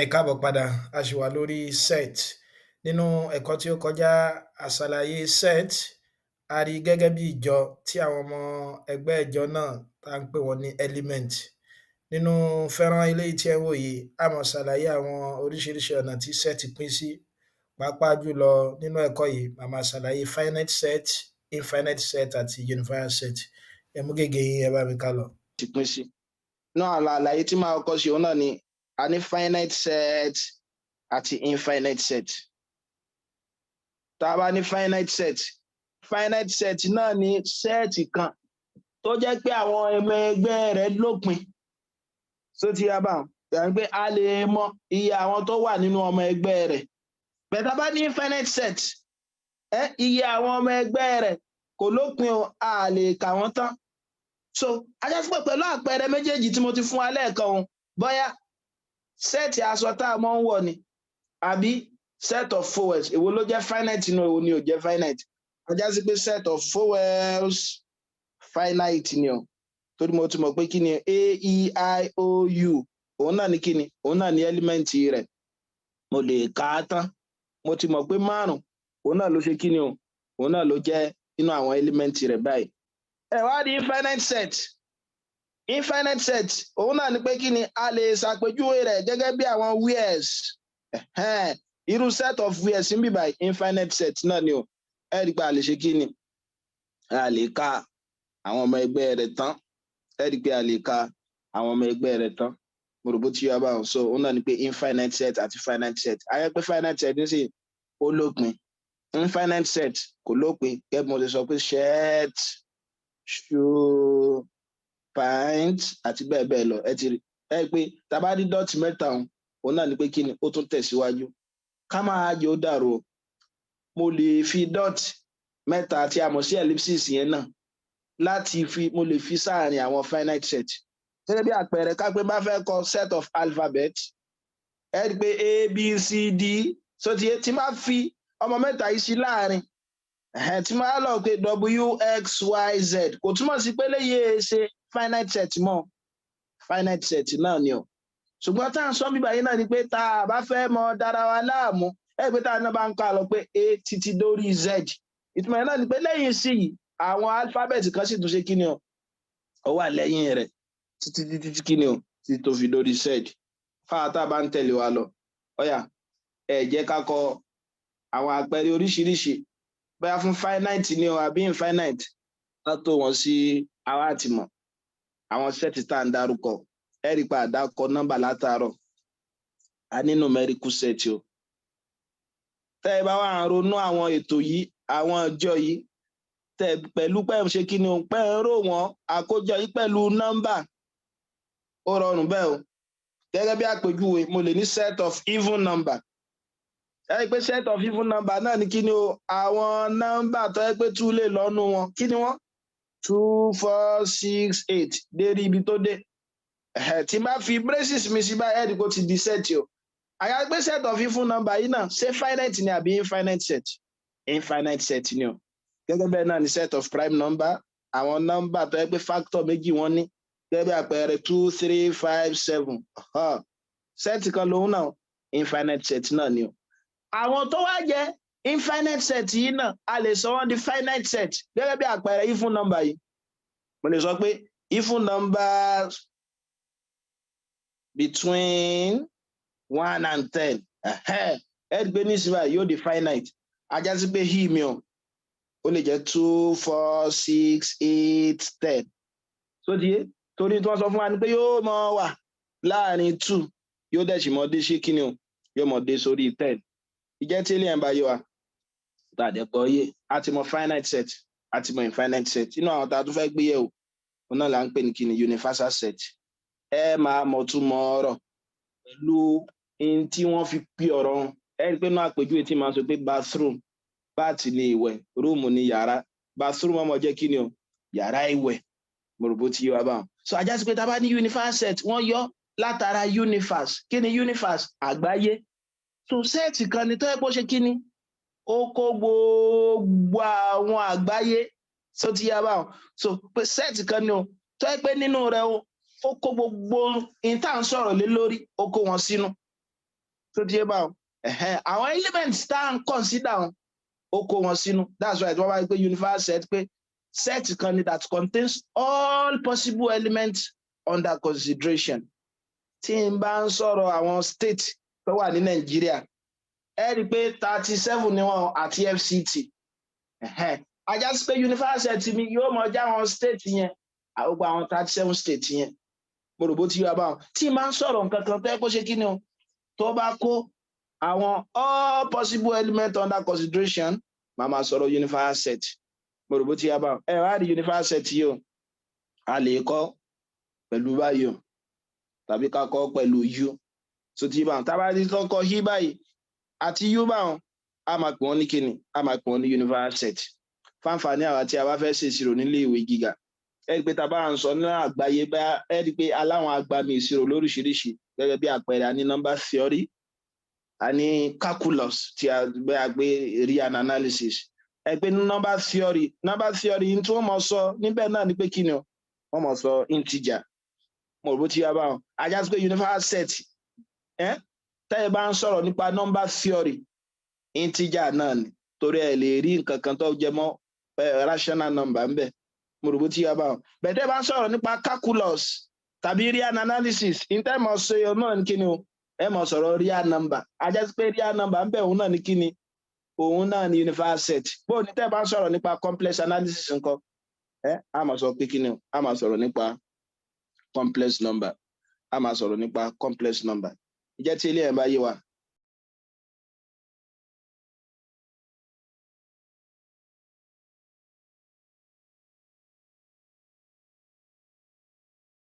Ẹ káàbọ̀ padà, a ṣì wà lórí set. Nínú ẹ̀kọ́ tí ó kọjá, a ṣàlàyé set. A rí gẹ́gẹ́ bí ìjọ tí àwọn ọmọ ẹgbẹ́ ìjọ náà tá ń pè wọ́n ní element. Nínú fọ́nrán eléyìí tí ẹ̀ ń wò yìí, á máa ṣàlàyé àwọn oríṣiríṣi ọ̀nà tí set pín sí. Pàápàá jùlọ, nínú ẹ̀kọ́ yìí, màá máa ṣàlàyé finite set, infinite set àti universal set. Ẹ mú gègé yín, ẹ bá mi ká lọ. Ti pín sí náà, àlàyé tí màá kọ́kọ́ ṣe, òun náà ni a ní finite set àti infinite set. Tá a bá ní finite set, finite set náà ní set kan tó jẹ́ pé àwọn ọmọ ẹgbẹ́ rẹ̀ lópin. Ṣó ti yé báwọn? Yàrá pé a lè mọ iye àwọn tó wà nínú ọmọ ẹgbẹ́ rẹ̀ bẹ́ẹ̀. Tá a bá ní infinite set, ẹ iye àwọn ọmọ ẹgbẹ́ rẹ̀ kò lópin o, a lè kà wọ́n tán. So a já sí pé pẹ̀lú àpẹẹrẹ méjèèjì tí mo ti fún wa lẹ́ẹ̀kan o, bóyá set aṣọ tá a mọ̀ ń wọ̀ ni àbí set of vowels, èwo ló jẹ́ finite nínú, èwo ni ò jẹ́ finite? A já sí pé set of vowels, finite ni o, torí mo ti mọ̀ pé kí ni a, e, i, o, u, òun náà ni kí ni, òun náà ni element rẹ̀. Mo lè kà á tán. Mo ti mọ̀ pé márùn, òun náà ló ṣe kí ni o, òun náà ló jẹ́ nínú àwọn element rẹ̀ báyìí. Ẹ wá di infinite set. Infinite set, òun náà ni pé kí ni, a lè ṣàpèjúwe rẹ̀ gẹ́gẹ́ bí àwọn wears. Irú set of wears ń bí báyìí, infinite set náà ni o. Ẹ rí i pé a lè ṣe kí ni, a lè ka àwọn ọmọ ẹgbẹ́ rẹ̀ tán. Ẹ rí i pé a lè ka àwọn ọmọ ẹgbẹ́ rẹ̀ tán. Mo rò bó ti yé báwọn. So òun náà ni pé infinite set àti finite set, ayé pé finite set ní ó lópin, infinite set kò lópin. Gẹ́gẹ́ bí mo ti sọ pé shirt, shoe, pint àti bẹ́ẹ̀ bẹ́ẹ̀ lọ. Ẹ ti rí ẹ pé tá a bá rí dot mẹ́ta òun, òun náà ni pé kí ni, ó tún tẹ̀síwájú. Ká máa jẹ́ ó dàrú o, mo lè fi dot mẹ́ta tí a mọ̀ sí ellipsis yẹn náà láti fi, mo lè fi sáàrin àwọn finite set. Gẹ́gẹ́ bí àpẹẹrẹ, ká pé bá fẹ́ kọ set of alphabet, ẹ rí i pé a, b, c, d, so ti tí máa fi ọmọ mẹ́ta yìí sí láàrin, tí máa lọ pé w, x, y, z, kò túmọ̀ sí pé léyìí ṣe finite set mọ́, finite set náà ni o. Ṣùgbọ́n tá à ń sọ bíbá yìí náà ni pé tá a bá fẹ́ mọ dára wa láàmú, ẹ pé tá a náà bá ń kọ́ àlọ́ pé a títí dórí z, ìtumọ̀ yẹn náà ni pé lẹ́yìn sí yìí, àwọn alphabet kan sì tún ṣe kí ni o, ó wà lẹ́yìn rẹ̀ títí títí kí ni o, títí tó fi dórí z. Fáwọn tá a bá ń tẹ̀lé wa lọ, ọ̀yà, ẹ jẹ́ ká kọ àwọn àpẹẹrẹ oríṣiríṣi, bóyá fún finite ni o àbí infinite, ká tó wọn sí àwa àtìmọ̀ àwọn set tá à ń dárúkọ. Ẹ rí i pé àdákọ nọ́mbà látàárọ̀, a ní numerical set o. Tẹ́ ẹ bá wà ń ronú àwọn ètò yìí, àwọn ọjọ́ yìí, tẹ́ pẹ̀lú pẹ́ ń ṣe kí ni o, pẹ́ ń rò wọ́n àkójọ yìí pẹ̀lú nọ́mbà, ó rọrùn bẹ́ẹ̀ o. Gẹ́gẹ́ bí àpèjúwe, mo lè ní set of even number. Ẹ rí i pé set of even number náà ní kí ni o, àwọn nọ́mbà tó yẹ pé two lè lọ́nu wọn. Kí ni wọ́n? 2, 4, 6, 8 dé rí ibi tó dé. Tí n bá fi braces mi sí báyìí, ẹ rí i pé ó ti di set o. Àyà pé set of even number yìí náà, ṣé finite ni àbí infinite set? Infinite set ni o. Gẹ́gẹ́ bẹ́ẹ̀ náà ni set of prime number, àwọn nọ́mbà tó yẹ pé factor méjì wọ́n ní, gẹ́gẹ́ bí àpẹẹrẹ 2, 3, 5, 7, set kan lòun náà, infinite set náà ni o. Àwọn tó wá jẹ́ infinite set yìí náà, a lè sọ wọ́n di finite set. Gẹ́gẹ́ bí àpẹẹrẹ even number yìí, mo lè sọ pé even numbers between 1 and 10. Ẹ gbé nísìnyí báyìí, yóò di finite. A já sí pé he mi o, ó lè jẹ́ 2, 4, 6, 8, 10. So ti yé, torí tí wọ́n sọ fún wa ni pé yóò mọ wà láàrin 2, yóò dẹ̀ sì mọ dé sí kíni o, yóò mọ dé sórí 10. Ìjẹ́ tí eléyàn bá yé wa tàdé pọ̀ yé, a ti mọ finite set, a ti mọ infinite set. Inú àwọn tá a tún fẹ́ gbé yẹ̀ wò, òun náà là ń pè ní kíni, universal set. Ẹ máa mọ̀ tún mọ̀ ọ̀rọ̀ pẹ̀lú ohun tí wọ́n fi pí ọ̀rọ̀ wọn. Ẹ rí i pé náà àpèjúwe tí màá sọ pé bathroom, bath ní ìwẹ̀, room ní yàrá, bathroom ọmọ jẹ́ kíni o, yàrá ìwẹ̀. Mo rò bó ti yé wa báwọn. So a já sí pé tá a bá ní universal set, wọ́n yọ látara universe. Kí ni universe? Àgbáyé. So set kan ni tó yẹ kó ṣe kíni, ó kó gbogbo àwọn àgbáyé. So ti yá báwọn. So pé set kan ni o tó yẹ pé nínú rẹ̀ o, ó kó gbogbo ohun tá à ń sọ̀rọ̀ lé lórí, ó kó wọn sínú. Tó ti yé báwọn, àwọn elements tá à ń consider wọn, ó kó wọn sínú. That's why wọ́n bá gbé universal set pé set kan ni that contains all possible elements under consideration. Tí n bá ń sọ̀rọ̀ àwọn state tó wà ní Nàìjíríà, ẹ rí i pé 37 ni wọn àti FCT. Á já sí pé universal set mi yóò mọ já àwọn state yẹn, gbogbo àwọn 37 state yẹn. Mo rò bó ti yọ abáwọn. Tí n bá ń sọ̀rọ̀ nǹkan kan tó yẹ kó ṣe kí ni o, tó bá kó àwọn all possible elements under consideration, màá máa sọ̀rọ̀ universal set. Mo rò bó ti yọ abáwọn. Ẹ wá rí universal set yìí o, a lè kọ́ pẹ̀lú báyìí o, tàbí ká kọ́ pẹ̀lú u. So tí báwọn tá a bá ti kọ́kọ́ hí báyìí àti u báwọn, a máa pè wọ́n ní kíni? A máa pè wọ́n ní universal set. Fáǹfààní àwa tí a bá fẹ́ ṣe ìṣirò nílé ìwé gíga, ẹ rí i pé tá a bá ń sọ ní àgbáyé bá, ẹ rí i pé aláwọn agbami ìṣirò lóríṣiríṣi. Gẹ́gẹ́ bí àpẹẹrẹ, a ní number theory, a ní calculus tí a gbé a gbé real analysis. Ẹ pé number theory tí wọ́n mọ̀ sọ níbẹ̀ náà ni pé kí ni o, wọ́n mọ̀ sọ integer. Mo rò bó ti yá báwọn. Á já sí pé universal set ẹ, tẹ́ ẹ bá ń sọ̀rọ̀ nípa number theory, integer náà ni, torí ẹ lè rí nǹkan kan tó jẹ mọ́ rational number ń bẹ. Mo rò bó ti yá báwọn. Bẹ́ẹ̀ tẹ́ ẹ bá ń sọ̀rọ̀ nípa calculus tàbí real analysis, ìtẹ́ mọ̀ ṣe náà ní kí ni o, ẹ mọ̀ sọ̀rọ̀ real number. Á já sí pé real number ń bẹ, òun náà ní kí ni? Òun náà ní universal set. Bó ní tẹ́ ẹ bá ń sọ̀rọ̀ nípa complex analysis nǹkan, ẹ á máa sọ pé kí ni o, á máa sọ̀rọ̀ nípa complex number, á máa sọ̀rọ̀ nípa complex number. Ìjẹ́ tí ilé ẹ̀ bá yé wa.